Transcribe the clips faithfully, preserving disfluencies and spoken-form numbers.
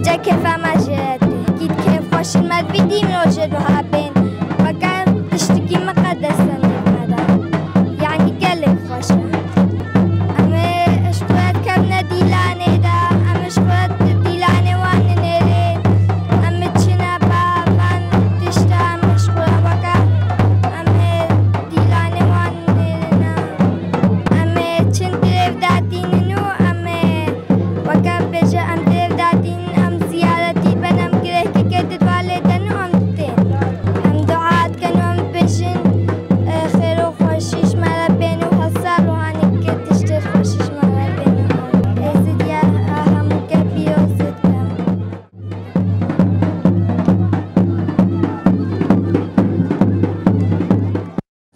Ca kêfa me jê tê. Kî kêf xweşin me divî dîm rojê duha bên. Weke tiştikî miqedes e nêv me de. Yanî gelek xweş e. Em ê ji xwe dikevne dîlanê de, em ji xwe dîlanê wan ninêrê. Em çine ba van tişta em ji xwe weke em ê dîlanê wan ninêrine. Em ê çin dirêv datînin û em ê weke bêje em dirêv datînin, em ziyaretî ben, em girêkeke di dwalê den û em tên. Em dua dikin û em bêjin, e, xêr û xweşî ji me re bên û hesar ruhanî kir tiştê xweşî ji me re bên û êzidiya hemû ke pîroz dikim.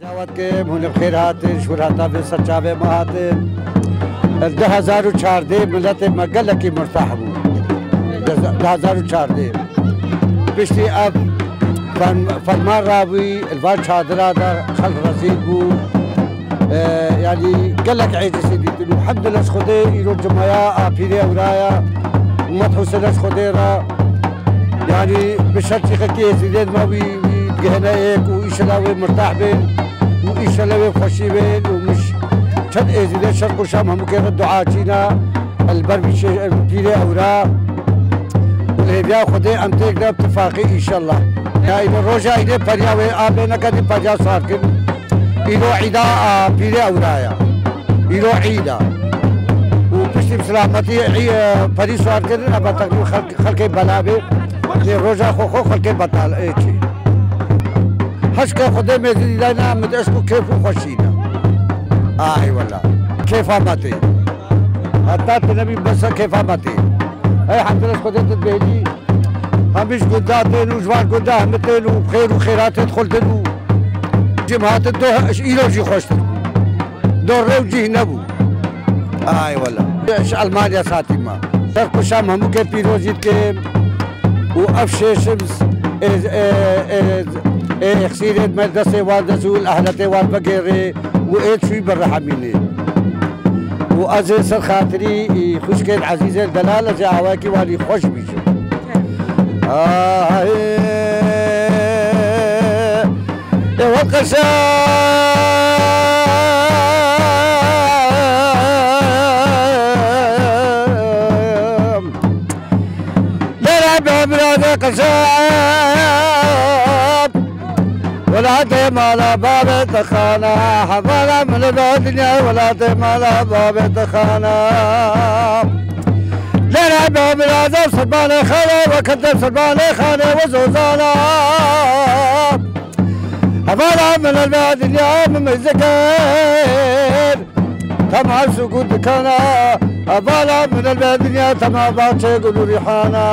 Dawet kim, hûn bi xêr hatin, ji wir heta vê serçavê me hatin. Di du hezar û çardeh miletê me gelekî murtah bû. Di du hezar û çardeh. Piştî ev ferm-, ferman rabûyî, li van çadira de xelk rezîl bû. E, yanî gelek êcizî dîtin û hemdulillah ji Xwedê îro cumaya a pîrê ewra ya, Muhammed Husên ji Xwedê re, yanî bi şertî xelkê êzidê me wî, wî digihêne êk û înşela wê mirtah bên û înşela wê xweşî bên û min çend êzidê şerq û şam hemûkê re dua çîna. Li ber vî şê-, pîrê ewra û hêviya Xwedê em têk de bi tifaqî înşellah. Ya îro roja îdê periya wê a bê neketî periya sar kin. Îro îda a pîrê ewra ya. Îro îd a. Û piştî bi silametî î-, e, perî sar kirin, eva teqrîb xelk-, xelkê bela bê. Lê roja xwe xwe xelkê betal ê çî. Heşka Xwedê mêzî dîdayna min eşk û kêf û xweşî ne. Ay wela. Kêfa me tê. Heta tu nebî bes kêfa me tê. Ey hemdillah Xwedê tu bêjî. Hemî ji gunda tên û ji van gunda hemî tên û xêr û xêratê dixultin û cem hatin do îro jî xweştir bû. Do rê û cih nebû. Ay wela. Ji Elmanya satî me. Şerq û Şam hemûkê pîrozî dikim. Û ev şêşim ê, ê, ê, ê xsîrê me destê wan dest û li ehletê wan vegêrê û ê çûyî berehemînê. Û ez ê ser xatirî, î, xwişkên ezîzên delal ez ê awayekî wanî xweş bîjim. Ay, ê wekşa Lere be miradê qisab. Welatê mala babê te xana. Hevala min be dinya welatê mala babê te xana. Lere be miradê sirbanê xane, wekete sirbanê xane we zozana. Hevala min be dinya min mizikir. Tema sukût dikana, hevala min el be dinya tema bahçe gul û rîhana.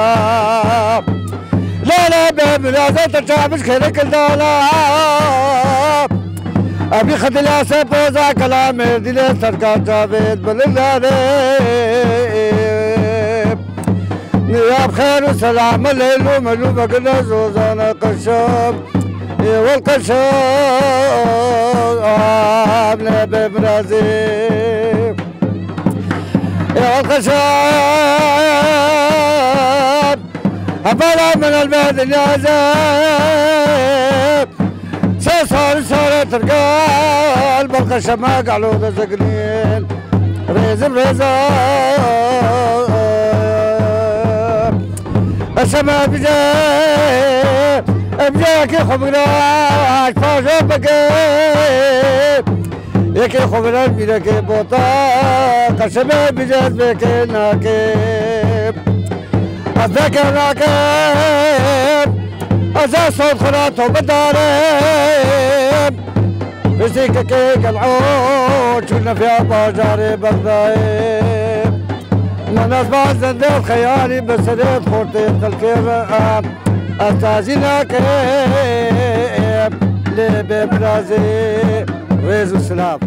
Lale be miraze te çaviş xêre kildana. Ebî xedila se poza kelamê dile serka çavêt bililane. Ya bi xêr û selam lê lûme lûme gine zozane qeşam. Ê wal qeşam ne be mirazê. Ê wal qeşam. Hevala min el be dinya ze. Se sar sare tirgal bal qeşama galo de zeglin. Rêzim rêza. Eseme bize, em yekê xwe bigre, pajo bike. Yekê xwe bigre, bîrekê bota, qeseme bize, ez bêkê nake. Ez bêkê nake, ez a sod xwe ra to bidarim. Piştî kekê gel o çû nefiya bajarê Bexdayê. Min ez bazin dêr xeyalî bi serê xortê xelkê re em. Ez tazî nakim lê bê birazê rêz û silav.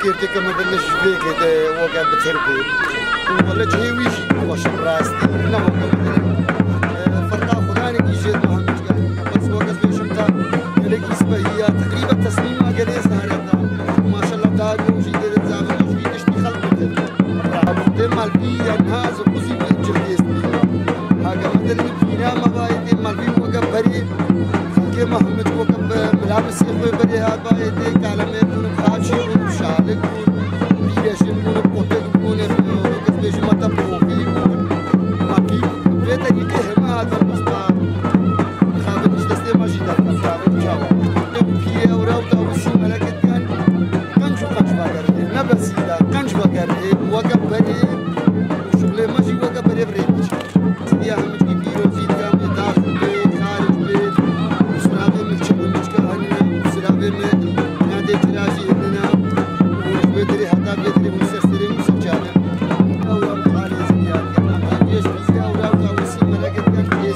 Kêrteke me de ji vê kê de weke bitir bû. Û wele cihê wî jî xweş in rastî. Ne weke bitir. E, ferqa xudanekî jê dima hemû dikare. Bes weke bêjim te gelekî spehî ya, teqrîben tesmîma gelê sare da. Maşallah, ta ew jî dê zaten xweş bî tiştî xelk bitir. Dê malbî ya niha ez quzî bî cilgêstî. Hage me dilî pîra me bayê dê malbî weke berê. Xelkê me hemû weke bi mila bi sê xwe berê hat bayê dê kalemê bûn, xaçî bûn, şalik bûn, pîreşin bûn, qotik bûn, weke bêjim te profî bûn. Malbî vê derî kê heme hat basta. Xabin ji destê me jî derxist, xabin çawa. Pîrê ewra û dawî sî meleket yan qenc û qenc vegerê, ne besî de, qenc vegerê, weke berê, şuxlê me jî weke berê bi rê diçe. Sidiya hemicî pîrozî diya me daxil bê, xaric bê, û silavê me çi hemicî hene, û silavê me nadê cila jî hene, û ji wê dirê heta vê dirê û ser serê û ser çavê. Ewra me halê sidiya diya me. Ewra me halê sidiya diya me.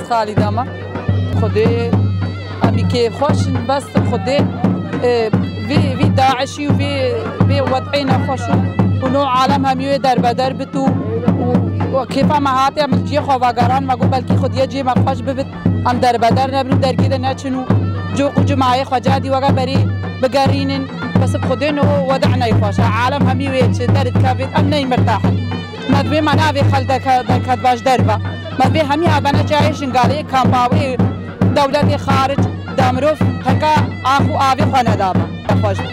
Xalîda me. Xwedê em ê kêfxweş in, bes Xwedê, e, vê, vê DAIŞî û vê, vê wed'ê nexweş û, û no alem hemî wê derbeder bit û, û, û kêfa me hatiye, min cihê xwe vegeran, me got belkî Xwediyê cihê me xweş bibit, em derbeder nebin û dergê de neçin û coq û cimayê xwe cadî weke berî bigerînin. Bes bi Xwedê niho wede neyxweş e. Alem hemî wê çi derdikevêt, em neymirtah in. Me divê me navê xel derke-, derket baş derve. Me divê hemî hebene cayê şingalê kampawê dewletê xaric da mirov heka ax û avê xwe nedabe. Xweş bû.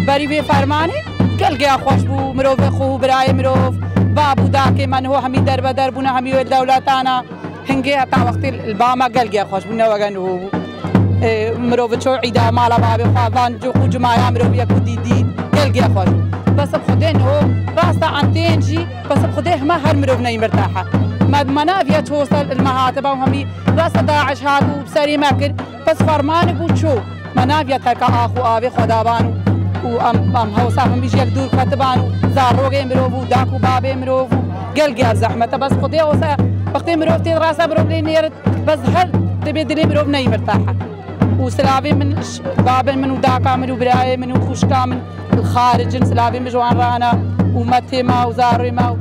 Berî vê fermanê gelgê xweş bû. Mirovê xwe û birayê mirov, bab û dakê me niho hemî derbeder bûne, hemî wê dewletana. Hingê heta wextê li ba me gelgê xweş bû, ne weke niho bû. Ê, mirov ço îda mala bavê xwe, van coq û cimaya mirov yek û dî dî, gelgê xweş bû. Bes bi Xwedê niho, rasta em tên jî, bes bi Xwedê hema her mirov neymirtah e. Me, me naviya ço sal li me hatiba û hemî rasta DAIŞ hat û bi serê me kir, bes fermanê bû ço. Me naviya terka ax û avê xwe daban û, û em, em hewsa hemî ji yek dûr ketiban û zarokê mirov û dak û babê mirov û gelgê ev zehmet e. Bes Xwedê olsa wextê mirov tê rasta mirov lê nêrit, bes her dibê dilê mirov neymirtah e. Û silavê min, ş-, babên min û daka min û birayê min û xwişka min li xaric in, silavê min ji wan re hene û me tê me û zarê me û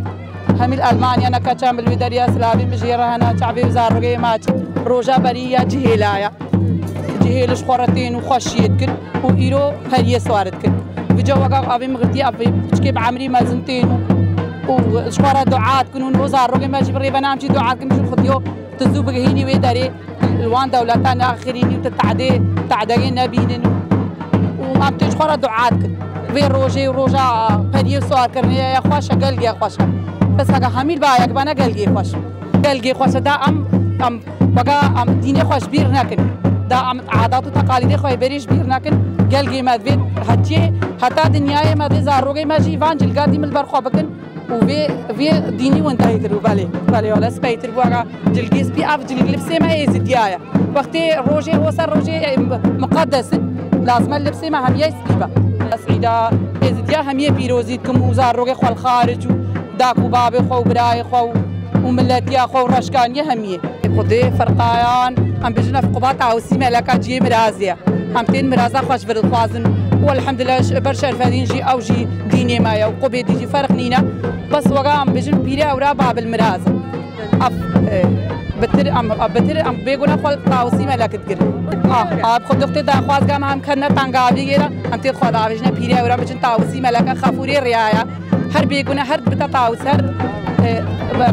hemî li Elmanya ne keça min li wê derya, silavê min jê re hene, çavê û zarokê me çi roja berî ya cihêla ye. Cihê li ji xwe re tên û xweşiyê dikin û îro periyê siwar dikin. Vica weka avê min girtiye, ev piçkê bi emrî mezin tên û, û ji xwe re dua dikin û niho zarokê me jî bi rêve nam jî dua dikin, bijin Xwediyo tu zû bigihînî wê derê, li wan dewletan axirînî û tu tehdê, tehdeyê nebînin û, û em tê ji xwe re dua dikin. Vê rojê û roja periyê siwarkirinê ye xweş e, gelgê xweş e. Bes heke hemî li ba yek bene gelgê xweş. Gelgê xweş e da em, em Weka em dînê xwe ji bîr nekin. Da em adat û teqalîdê xwe yê berê ji bîr nekin. Gelgê me divê hetiye heta dinyayê me divê zarokê me jî van cilga dî min li ber xwe bikin û vê, vê dînî windehîtir bû. Belê, belê, wele speytir bû. Ega cilgê spî, ev cilgê libsê me êzidiya ye. Wextê rojê, ho ser rojê, e, muqeddes in. Lazim e libsê me hemiye spî be. Ez îda êzidiya hemiye pîrozî dikim û zarokê xwe li xaric û dak û babê xwe û birayê xwe û, û miletiya xwe û reşkaniye hemiye. Xwedê ferqayan, em bijin ev quba tawsî meleka cihê mirazê ye. Em tên miraza xwe ji vir dixwazin. Û elhamdulillah, ber Şerfedîn jî, ew jî dî Nîne me ye û qubê dî jî ferq nîne. Bes wega em bijin pîrê ewra Babil Miraz. Ev, e, bitir em, ev bitir em bêguna xwe tawusî melek digirin. Ah, ah, bi xwe dixtê daxwazga me hem kene tengavî gêra, em tê xwe davêjine pîrê ewra bijin tawusî meleke xefûrê riya ye. Her bêguna her bite tawus her, e,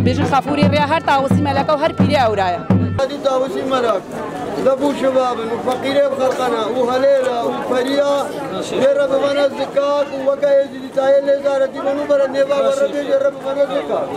bijin xefûrê riya her tawusî meleke û her pîrê ewra ye. Hadi tawusî melek. Ve bû şibabin û feqîrê bi xelqana û helêla û feriya jê re bibene zikak û weke Êzidî tayê lêzaretî bin û bere nêva we re bê jê re bibene zikak.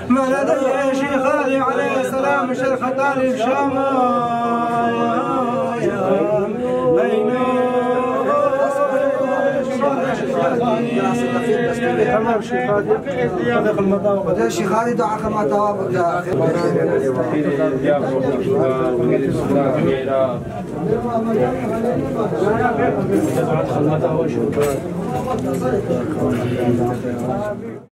Meredê Şîxalî aleyhisselam şerxetanî bi Şam. Tamam Şîxalî. Şîxalî dua xema tawaf bike.